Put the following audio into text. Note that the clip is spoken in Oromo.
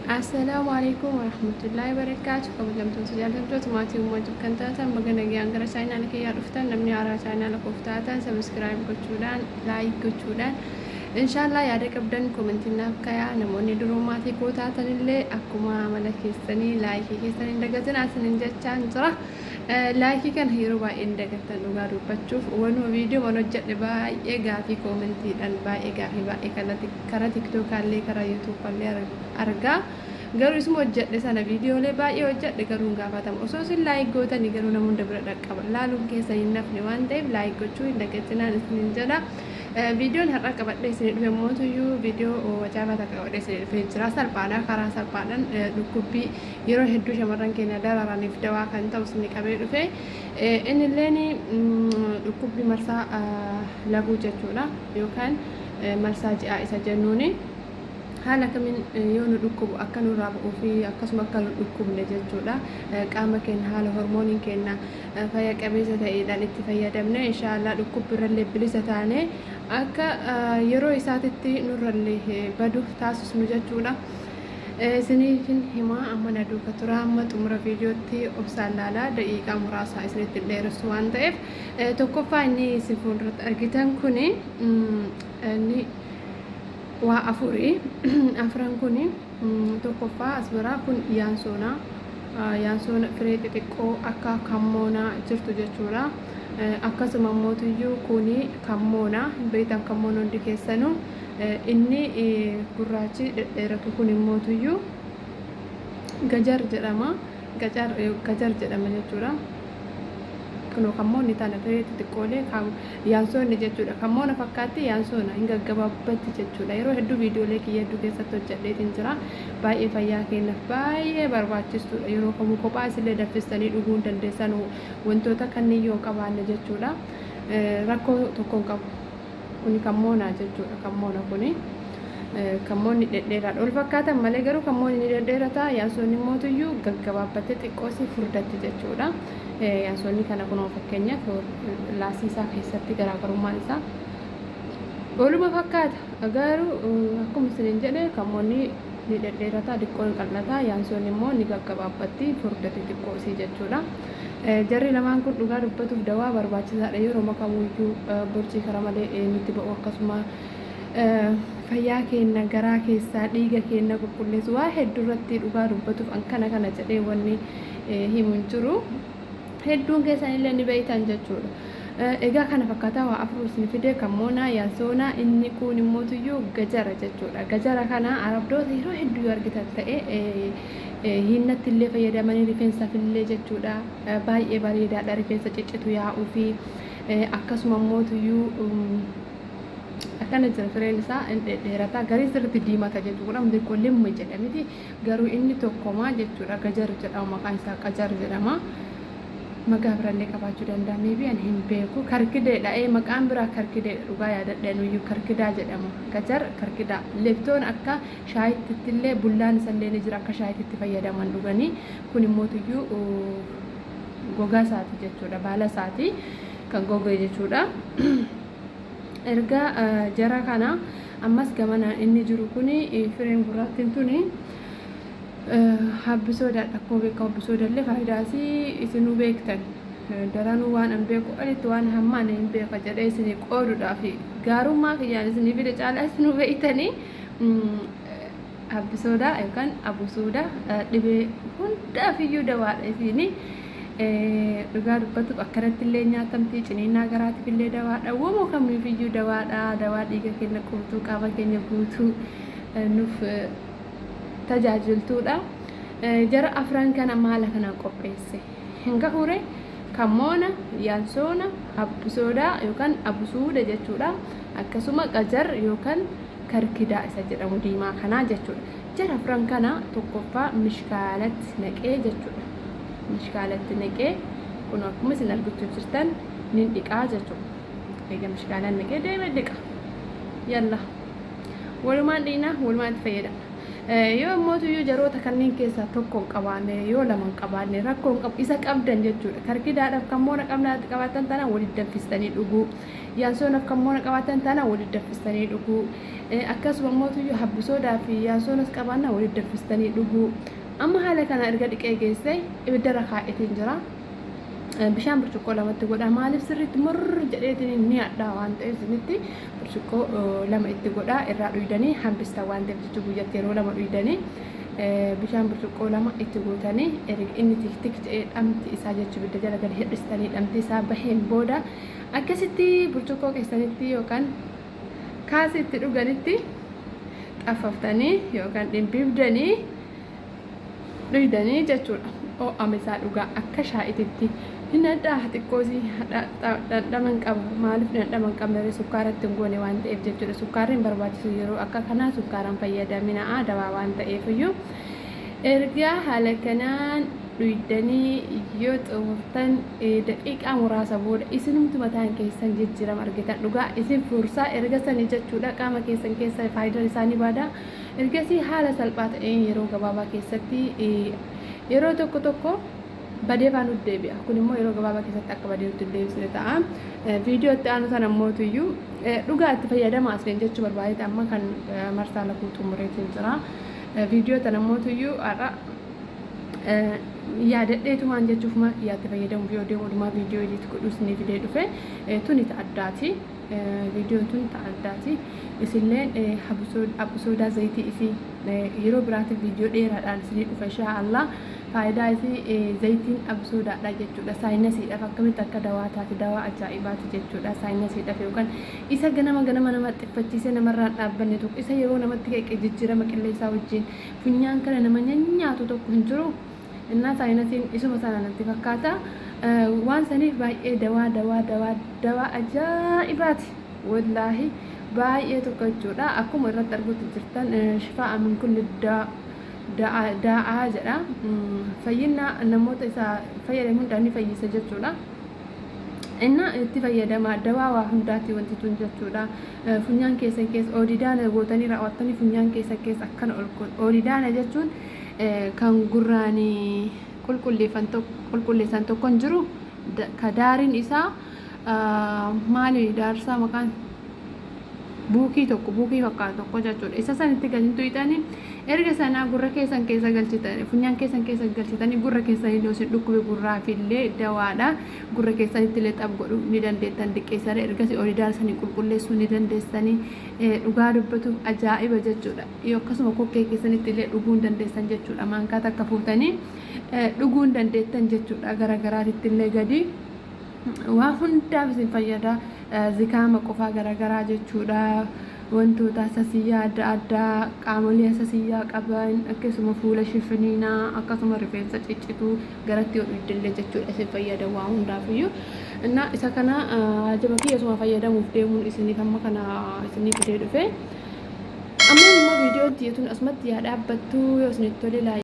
Assalaamu alaikum warahmatullaahi wabarakaatu. Kabajamtoota, jaallatamtoota maatii uummatuuf kan taatan, baga nagaan gara chaanaala kiyyaa dhuftan. Namni haaraa chaanaala koof taatan subscribe gochuudhaan, like gochuudhaan, inshaallah yaada qabdan koomentii naaf kayaa. Namoonni duruu maatii koo taatan illee akkuma amala keessanii laayikii keessan hin dagatin asinin jechaan jira. Laayikii kana yeroo baay'ee hin dagattan. Dhugaa dubbachuuf, wanuma viidiyoo man hojjedhe baay'ee gaafii koomentiidhaan, baay'ee gaafii baay'ee karaa tiktokaallee, karaa yuutuubaallee argaa. Garuu isuma hojjedhe sana, viidiyoolee baay'ee hojjedhe, garuu hin gaafatamu. Osoo isin like gootanii garuu nama hunda bira dhaqqaba. Laaluun keessa hin nafne waan ta'eef like gochuu hin dagatinaan isinin jedha. Viidiyoon har'a qabadhee isinii dhufe mootuyyuu viidiyoo ajaa'ibaa takka qabadhee isinii dhufee jira. Salphaadha. Karaa salphaadhaan dhukkubbii yeroo hedduu shamarran keenya dararaniif dawaa kan ta'u isinii qabee dhufe. Innilleen dhukkubbii marsaa laguu jechuudha, yookaan marsaa ji'aa isa jennuuni. Haala kamiin yoo nu dhukkubu akka nurraa ba'uu fi akkasuma akka nu dhukkubne jechuudha. Qaama keenya haala hormooniin keenya fayya qabeessa ta'eedhaan itti fayyadamne, inshaallah dhukkubbiirrallee bilisa taane, akka yeroo isaatitti nurrallee badu taasisnu jechuudha. Isiniifin himaa, amma na duuka tura amma xumura viidiyootti. Obsaan laalaa, daqiiqaa muraasa isinitti dheeressu waan ta'eef. Tokkoffaa, inni isin fuulduratti argitan kuni inni waa afurii. Afran kuni, tokkoffaa as biraa kun yaansoonaa, yaansoona firee xixiqqoo akka kammoonaa jirtu jechuudha. Akkasuma mootuyyuu kuni kammoonaa beektan, kammoon hundi keessanuu. Inni gurraachi dhedheeratu kun mootuyyuu gajar jedhama. Gajar jedhama jechuudha. Kunoo kammoonni tana firee xixiqqoolee yaansoonni jechuudha. Kammoona fakkaatti, yaansoona hin gaggabaabbatti jechuudha. Yeroo hedduu viidiyoolee kiyya hedduu keessatti hojjedheetiin jira. Baay'ee fayyaa keenyaaf baay'ee barbaachistuudha. Yeroo kamuu kophaa isillee danfistanii dhuguu hin dandeessan, wantoota kanneen yoo qabaanne jechuudha. Rakkoo tokko hin qabu. Kuni kammoonaa jechuudha. Kammoona kuni. Kammoonni dhedheeraadha. Wal fakkaatan malee garuu kammoonni ni dhedheerata. Yaansoonni mootuyyuu gaggabaabbattee xiqqoosii furdatti jechuudha. Yaansoonni kana kunoo fakkeenyaaf laasii isaa keessatti garaagarummaan isaa waluma fakkaata. Garuu akkuma isiniin jedhe, kammoonni ni dhedheerata, xiqqoo hin qal'ata. Yaansoonni immoo ni gaggabaabbatti, furdatti xiqqoosii jechuudha. Jarri lamaan kun dhugaa dubbatuuf dawaa barbaachisaadha. Yeroo kamuyyuu borcii karaa malee nutti ba'u, akkasuma fayyaa keenya garaa keessaa dhiiga keenya qulqulleessu, waa hedduu irratti dhugaa dubbatuuf an kana kana jedhee wanni himu hin jiru. Hedduun keessan illee ni beektan jechuudha. Egaa kana fakkaataa waa afur isin fide: kammoonaa, yaansoonaa, inni kun immootuyyuu gajara jechuudha. Gajara kana arabdoota yeroo hedduu yoo argitan ta'e hinnatti illee fayyadamanii rifeensaaf illee jechuudha. Baay'ee bareedaadha, rifeensa ciccitu yaa'uu fi akkasuma immootuyyuu akkana jira. Fireen isaa hin dhedheerataa, garii sirriitti diimata jechuudha. Xiqqoo limma jedhamiti, garuu inni tokkomaa jechuudha. Gajar jedhama, maqaan isaa qajar jedhama. Maqaa biraallee qabaachuu danda'a. Maybe ani hin beeku. Karkideedha. Ee, maqaan biraa karkideedha. Dhugaa yaadadheen iyyuu karkidaa jedhama. Gajar, karkidaa. Leptoon akka shaayitti illee, bullaan isallee ni jira, akka shaayitti fayyadaman dhuganii. Kun immootuyyuu gogaa isaati jechuudha. Baala isaati kan goge jechuudha. Erga jara kana ammas gamana inni jiru kuni fireen gurraattiin tuni habbisoodaadha. Akkuma beekamu habbisoodallee faayidaasii isinuu beektan. Daranuu waan an beeku olitti, waan hammaan hin beeka jedhee isinii qooduudhaaf gaarummaa kiyyaan isinii fide caalaa isinuu beektanii. Habbisoodaa yookaan abusuuda dhibee hundaaf iyyuu dawaadha isiini. Dhugaa dubbatuuf akkanatti illee nyaatamti, ciniinnaa garaatiif illee dawaadha, womoo kamiif iyyuu dawaadha. Dawaa dhiiga keenya guutuu, qaama keenya guutuu nuuf tajaajiltuudha. Jara afran kana maala kanaan qopheesse hin gahure: kammoona, yaansoona, habbisoodaa yookaan abusuuda jechuudha, akkasuma qajar yookaan karkidaa isa jedhamu diimaa kanaa jechuudha. Jara afran kana tokkoffaa mishkaalatti naqee jechuudha. Mishkaalatti naqee kun akkuma isin argitu jirtan nin dhiqaa jechuudha. Egaa mishkaalaan naqee deemee dhiqa. Yalla, walumaan dhiqnaa, walumaan itti fayyadamna. Yoo immoo jaroota kanneen keessaa tokko hin qabaanne, yoo lama hin qabaanne, rakkoo hin qabu, isa qabdan jechuudha. Karkidaadhaaf kan moona qabaatan taanaan walitti danfistanii dhuguu. Yaansoonaaf kan moona qabaatan taanaan walitti danfistanii dhuguu. Akkasuma immoo habbisoodaa fi yaansoonas qabaannaan walitti danfistanii dhuguu. Amma haala kana erga dhiqee geessee ibiddarra kaa'eetiin jira. Bishaan burcuqqoo lamatti godha. Maaliif sirriitti murr jedheetiin ni hadhaa waan ta'eef isinitti burcuqqoo lama itti godha. Irraa dhuydanii hambistan waan ta'eef jechuudha. Guyyatti yeroo lama dhuydanii bishaan burcuqqoo lama itti gootanii erga inni tik tik jedhee dhamti isaa jechuu ibidda jala gadi hir'istanii dhamti isaa baheen booda akkasitti burcuqqoo keessanitti yookaan kaasii itti dhuganitti xaffaftanii yookaan dhimbiibdanii dhuydanii jechuudha. Ho'ame isaa dhugaa akka shaayititti hin hadhaa, xiqqoosii dhandhama hin qaba. Maaliif dhandhama hin qabne? Sukkaara itti hin goone waan ta'eef jechuudha. Sukkaarri hin barbaachisu, yeroo akka kanaa sukkaaraan fayyadamina, dawaa waan ta'eef iyyuu. Ergaa haala kanaan dhuydanii yoo xumurtan daqiiqaa muraasa booda isinumti mataan keessan jijjiirama argitan. Dhugaa isin fuursaa erga sanii jechuudha. Qaama keessan keessa faayidaan isaanii baada. Ergasii haala salphaa ta'een yeroo gabaabaa keessatti, yeroo tokko tokko badee faan nutti deebi'a. Kun immoo yeroo gabaabaa keessatti akka badee nutti hin deebisne ta'a. Viidiyoo itti aanu sana mootuyyuu dhugaa itti fayyadama asleen jechuu barbaade. Amma kan marsaa lakuu xumureetiin jira. Viidiyoo tana mootuyyuu har'a yaadadheetumaan jechuuf maa kiyyaatti fayyadamuuf yoo deemu odumaa viidiyoo edit godhus ni fidee dhufe. Tuni ta addaati. Viidiyoon tun ta addaati. Isilleen habbisoodaa zayitii isii yeroo biraatiif viidiyoo dheeraadhaan isinii dhufa inshaa Allah. Faayidaa isii zayitiin habbisoodaadha jechuudha. Saayinasiidhaaf akkamitti akka dawaa taate, dawaa ajaa'ibaati jechuudha. Saayinasiidhaaf yookaan isa ganama ganama nama xiffachiisee namarraan dhaabbanne tokko, isa yeroo namatti qeeqee jijjiirama qilleensaa wajjin funyaan kana nama nyaatu tokko hin jiru. Innaa saayinasiin isuma sana natti fakkaata. Waan saniif baay'ee dawaa dawaa dawaa dawaa ajaa'ibaati. Wallaahi baay'ee tokko jechuudha. Akkuma irratti arguutti jirtan shifaa min kulli daa'aa jedha. Fayyina namoota isa fayyadamu hundaa ni fayyisa jechuudha. Inna itti fayyadama, dawaa waa hundaati wanti tun jechuudha. Funyaan keessan keessa oodidaana gootanii raawwattanii funyaan keessan keessa akkana ol oodidaana jechuun kan gurraanii qulqulleessan tokko hin jiru. Ka daariin isaa maali, daarsaa maqaan buukii tokko, buukii fakkaatu tokko jechuudha. Isa sanitti gadi tuqxanii erga sanaa gurra keessan keessa galchitanii, funyaan keessan keessa galchitanii, gurra keessan illee isin dhukkube gurraaf illee dawaadha. Gurra keessanitti illee xab godhuu ni dandeettan diqqeessanii, ergasii olidaara sanii qulqulleessuu ni dandeessanii. Dhugaa dubbatuuf ajaa'iba jechuudha. Akkasuma kokkee keessanitti illee dhuguu hin dandeessan jechuudha. Maankaa takka fuutanii dhuguu hin dandeettan jechuudha. Gara garaatitti illee gadi. Waa hundaaf isin fayyada. Zikaama qofaa garaagaraa jechuudha. Wantoota asasiyyaa adda addaa, qaamolee asasiyyaa qaban, akkasuma fuula shifiniinaa, akkasuma rifeensa ciccituu garatti yoo dhugdillee jechuudha isin fayyada waa hundaafiyyuu. Innaa isa kana jaba kiyyasuma fayyadamuuf deemuun isiniif amma kana isiniif fidee dhufe. Amma immoo viidiyoon tiyyatuun asumatti yaa dhaabbattu. Yoo isinitti tole